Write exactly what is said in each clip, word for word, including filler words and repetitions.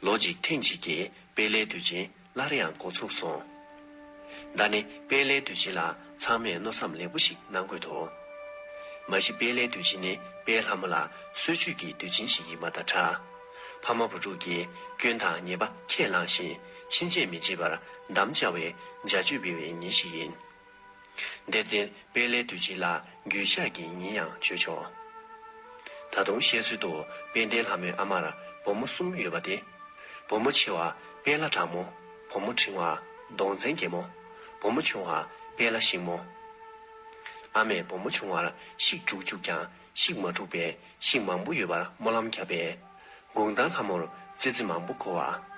ལོ་གཅིག་ཐེངས་གཅིག་གི་དཔལ་ལྷའི་དུས་ཆེན་སླར་ཡང་འགོ་ཚུགས་སོང་། ད་ནི་དཔལ་ལྷའི་དུས་ཆེན་ལ་ཚང་མས་མནོ་བསམ་ལེགས་པོ་ཞིག་གནང་དགོས་འདུག། མ་གཞི་དཔལ་ལྷའི་དུས་ཆེན་ནི་དཔལ་ལྷ་མོ་ལ་གསོལ་མཆོད་ཀྱི་དུས་ཆེན་ཞིག་ཡིན་པ་དང་འདྲ། ཕ་མ་བུ་ཕྲུག་གིས་སྐྱོན་དང་ཉེས་པ་ཁས་བླངས་ཤིང་ཕྱིན་ཆད་མི་བྱེད་པར་དམ་བཅའ་བའི་བྱ་སྤྱོད་སྤེལ་བའི་ཉིན་ཞིག་ཡིན། དེར་བརྟེན་དཔལ་ལྷའི་དུས་ཆེན་ལ་འགྱོད་བཤགས་ཀྱི་ཉིན་ཡང་བརྗོད་ཆོག། ད་དུང་བཤད་སྲོལ་དུ་དཔལ་ལྡན་ལྷ་མོའི་ཨ་མར་བུ་མོ་གསུམ་ཡོད་པ་སྟེ། བུ་མོ་ཆེ་བ་དཔལ་ལྷ་དྲག་མོ། བུ་མོ་འབྲིང་བ་གདོང་བཙན་རྒྱལ་མོ། བུ་མོ་ཆུང་བ་དཔལ་ལྷ་ཤིང་མོ། ཨ་མས་བུ་མོ་ཆུང་བར་ཤིག་དྲུག་བཅུག་ཀྱང་ཤིག་མ་དཀྲུགས་པས་ཤིག་མང་པོ་ཡོད་པར་སྨོན་ལམ་བརྒྱབ་པས། དགུང་གྲངས་ལྷ་མོར་ཙི་ཙི་མང་པོ་འཁོར་བ།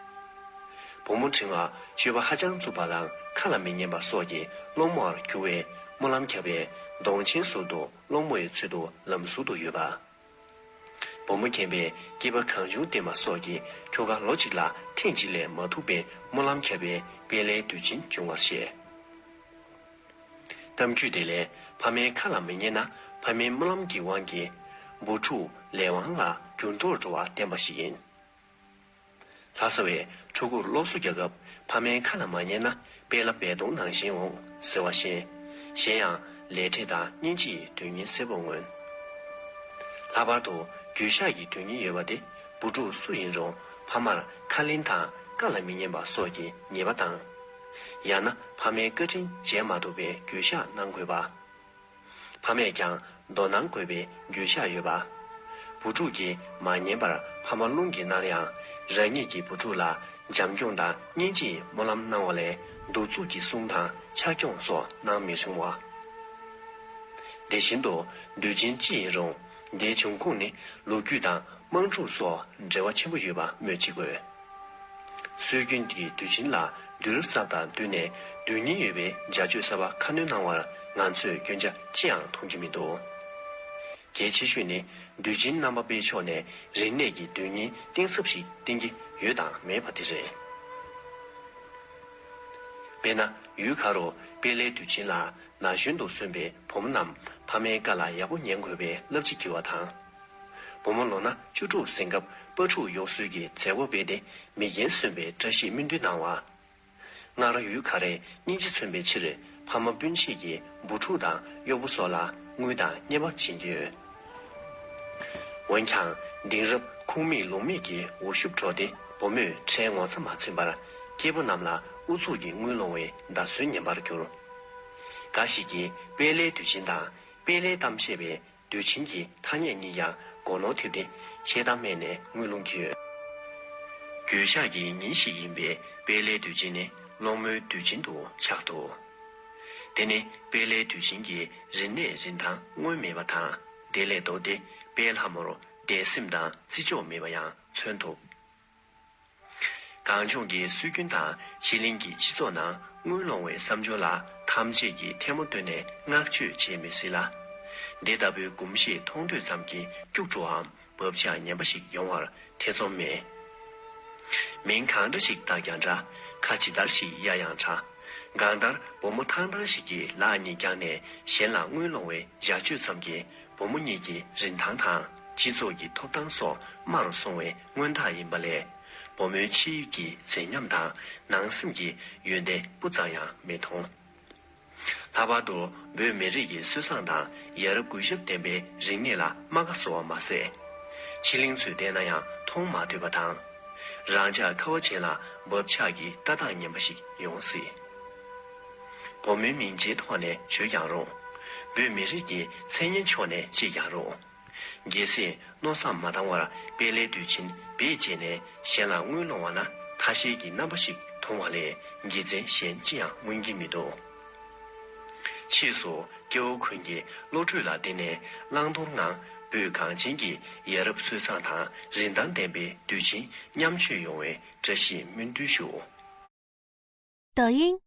བུ་མོ་འབྲིང་བ་སྤྱོད་པ་ཧ་ཅང་རྩུབ་པ་དང་ཁ་ལ་མི་ཉན་པ་སོགས་ཀྱིས་སློང་མོར་འགྱུར་བའི་སྨོན་ལམ་བརྒྱབ་པས་གདོང་ཆེན་ཟུར་དུ་སློང་མོ་ཡི་ཚུལ་དུ་ལམ་ཟུར་དུ་ཡོད་པ། བུ་མོ་རྒན་པས་སྐྱེས་པ་གང་བྱུང་བསྟེན་པ་སོགས་ཀྱིས་ཁྱོ་ག་ལོ་གཅིག་ལ་ཐེངས་གཅིག་ལས་མ་ཐུག་པའི་སྨོན་ལམ་བརྒྱབ་པས་དཔལ་ལྷའི་དུས་ཆེན་འབྱུང་བར་བཤད། གཏམ་རྒྱུད་དེ་ལས་ཕ་མའི་ཁ་ལ་མི་ཉན་ན་ཕ་མའི་སྨོན་ལམ་གྱི་དབང་གིས་བུ་ཕྲུག་ལས་དབང་ལ་འགྱུར་ལྡོག་འགྲོ་བ་བསྟན་པ་ཞིག་ཡིན། ལྷ་ས་བས་ཕྲུ་གུར་སློབ་གསོ་རྒྱག་སྐབས་ཕ་མའི་ཁ་ལ་མ་ཉན་ན་དཔལ་ལྷ་སྦལ་གདོང་ནང་བཞིན་འོང་ཟེར་བ་བཞིན། གཞན་ཡང་ལས་འབྲས་དང་སྙིང་རྗེ་ཡི་དོན་སྙིང་གསལ་པོར་མངོན། ལྷག་པར་དུ་འགྱོད་བཤགས་ཀྱི་དོན་སྙིང་ཡོད་པ་དེ་བུ་ཕྲུག་སུ་ཡིན་རུང་ཕ་མར་ཁ་ལེན་དང་བཀའ་ལ་མི་ཉན་པ་སོགས་ཀྱི་ཉེས་པ་དང་། ཡང་ན་ཕ་མའི་བཀའ་དྲིན་འཇལ་མ་ཐུབ་པའི་འགྱོད་བཤགས་གནང་དགོས་པ། ཕ་མས་ཀྱང་དོ་སྣང་དགོས་པའི་འགྱོད་བཤགས་ཡོད་པ། བུ་ཕྲུག་གིས་མ་ཉན་པར་ཕ་མ་རླུང་གིས་མནར་ཡང་རང་ཉིད་ཀྱི་བུ་ཕྲུག་ལ་བྱམས་སྐྱོང་དང་སྙིང་རྗེའི་སྨོན་ལམ་གནང་བ་ལས་གདུག་རྩུབ་ཀྱི་གསུང་དང་ཕྱག་སྐྱོང་སོགས་གནང་མི་རུང་བ། དེ་བཞིན་དུ་དུས་ཆེན་ཅི་ཡིན་རུང་དེའི་འབྱུང་ཁུངས་ནི་ལོ་རྒྱུས་དང་དམངས་ཁྲོད་སོགས་འབྲེལ་བ་ཆེན་པོ་ཡོད་པ་སྨོས་ཅི་དགོས། སྲོལ་རྒྱུན་གྱི་དུས་ཆེན་ལ་དུས་རབས་གསར་དང་བསྟུན་ནས་དོན་སྙིང་ཡོད་པའི་བྱ་སྤྱོད་གསར་པ་ཁ་སྣོན་གནང་བར་ང་ཚོས་སྐྱོན་ཆ་ཅི་ཡང་མཐོང་རྒྱུ་མི་འདུག། གལ་ཆེ་ཤོས་ནི་དུས་ཆེན་རྣམ་པ་སྤེལ་ཕྱོགས་ནས་རིག་གནས་ཀྱི་དོན་སྙིང་གཏིང་ཟབ་ཞིག་བསྟན་གྱི་ཡོད་དང་མེད་པ་དེ་རེད། དཔེར་ན་ཡུལ་ཁ་རུ་དཔལ་ལྷའི་དུས་ཆེན་ལ་ན་གཞོན་དུ་སོན་པའི་བུ་མོ་རྣམས་ཕ་མའི་བཀའ་ལ་ཡག་པོ་ཉན་དགོས་པའི་བསླབ་བྱ་བགྱི་བ་དང་། བུ་མོ་ལོ་ན་བཅུ་དྲུག་ཟིན་སྐབས་སྤ་ཕྲུག་གཡོག་སྲོལ་གྱི་མཛད་སྒོ་སྤེལ་ཏེ་མི་རྒན་སོན་པའི་བཀྲ་ཤིས་སྨོན་འདུན་གནང་བ། སྔར་ཡུལ་ག་རེ་སྙིང་རྗེ་མཚོན་པའི་ཕྱིར་ཕ་མ་སྤུན་མཆེད་ཀྱིས་བུ་ཕྲུག་དང་གཡོག་པོ་སོགས་ལ་དངུལ་དང་རྔན་པ་བྱིན་གྱི་ཡོད། འོན་ཀྱང་དེང་རབས་ཁུངས་མེད་ལུང་མེད་ཀྱི་འུར་ཤུབས་སྒྲོག་སྟེ་བུ་མོས་ཁྲལ་ངོ་ཚ་མ་ཚིམ་པར་སྐྱེས་བུ་རྣམས་ལ་ཨུ་ཚུགས་ཀྱིས་དངུལ་སློང་བའི་བརྡ་སྲོལ་ངན་པར་གྱུར། འགའ་ཞིག་གིས་དཔལ་ལྷའི་དུས་ཆེན་དང་དཔལ་ལྷའི་གཏམ་བཤད་པའི་དུས་ཆེན་གྱི་ཐ་སྙད་གཉིས་ཀྱང་སྒོ་ནོར་ཐེབས་ཏེ་ཆད་ལྟ་སྨྲས་ནས་དངུལ་སློང་གི་ཡོད། འགྱོད་བཤགས་ཀྱི་ཉིན་ཞིག་ཡིན་པས་དཔལ་ལྷའི་དུས་ཆེན་ནི་སློང་མོའི་དུས་ཆེན་དུ་ཆགས་འདུག། དེ་ནི་དཔལ་ལྷའི་དུས་ཆེན་གྱི་རིག་གནས་རིན་ཐང་སྔོན་མེད་པ་དང་དེ་ལས་ལྡོག་སྟེ་དཔལ་ལྷ་མོར་དད་སེམས་དང་བརྩི་འཇོག་མེད་པ་ཡང་མཚོན་ཐུབ། གངས་ལྗོངས་ཀྱི་སྲོལ་རྒྱུན་དང་ཕྱི་གླིང་གི་སྤྱི་ཚོགས་ནང་དངུལ་སློང་བའི་བསམ་སྦྱོར་ལ་ཐམས་ཅད་ཀྱིས་ཐལ་མོ་བཏོན་ནས་བསྔགས་བརྗོད་བྱེད་མི་སྲིད་ལ། འདི་ལྟ་བུའི་གོམས་གཤིས་མཐོང་ཐོས་ཙམ་གྱིས་སྐྱུག་བྲོའམ་བབ་ཆགས་ངན་པ་ཞིག་ཡོང་བར་ཐེ་ཚོམ་མེད། མིང་གང་འདྲ་ཞིག་བཏགས་ཀྱང་འདྲ། ཁ་ཇི་ལྟར་ཞིག་གཡར་ཡང་འདྲ། གང་ལྟར་བུ་མོ་ཐང་ཐང་ཞིག་གིས་ལག་གཉིས་བརྐྱངས་ནས་གཞན་ལ་དངུལ་སློང་བའི་བྱ་སྤྱོད་ཙམ་གྱིས་བུ་མོ་གཉིས་ཀྱི་རིན་ཐང་དང་སྤྱི་ཚོགས་ཀྱི་ཐོབ་ཐང་སོགས་དམའ་རུ་སོང་བའི་མངོན་རྟགས་ཡིན་པ་ལས། བུ་མོའི་ཕྱི་དབྱིབས་ཀྱི་མཛེས་ཉམས་དང་ནང་སེམས་ཀྱི་ཡོན་ཏན་སྤུ་ཙམ་ཡང་མི་མཐོང་། ལྷག་པར་དུ་བོད་མི་རིགས་ཀྱི་སྲོལ་བཟང་དང་ཡ་རབས་གུས་ཞབས་ལྡན་པའི་རིག་གནས་ལ་རྨ་ཁ་བཟོ་བ་མ་ཟད། ཕྱི་གླིང་ཚོས་བལྟས་ན་ཡང་མཐོང་མ་ཐུབ་པ་དང་། རང་ཅག་ཁ་བ་ཅན་ལ་བབ་ཆགས་ཀྱི་ལྟ་སྟངས་ངན་པ་ཞིག་ཡོང་སྲིད། བུ་མོའི་མིང་ཆེན་ཐོག་ནས་བརྗོད་ཀྱང་རུང་། བོད་མི་རིགས་ཀྱི་མཚན་སྙན་ཕྱོགས་ནས་བརྗེད་ཀྱང་རུང་། གལ་སྲིད་མནོ་བསམ་མ་བཏང་བར་དཔལ་ལྷའི་དུས་ཆེན་བེད་སྤྱད་ནས་གཞན་ལ་དངུལ་སློང་བ་ན་ཐ་ཤལ་གྱི་རྣམ་པ་ཞིག་མཐོང་བ་ལས་དགེ་མཚན་གཞན་ཅི་ཡང་མངོན་གྱི་མི་འདུག། ཕྱིས་སུ་སྐྱེ་བོ་ཀུན་གྱི་བློ་གྲོས་ལ་བརྟེན་ནས་བླང་དོར་ངང་བོད་གངས་ཅན་གྱི་ཡ་རབས་སྲོལ་བཟང་དང་རིན་ཐང་ལྡན་པའི་དུས་ཆེན་མཉམ་སྤྱོད་ཡོང་བའི་བཀྲ་ཤིས་སྨོན་འདུན་ཞུ། 抖音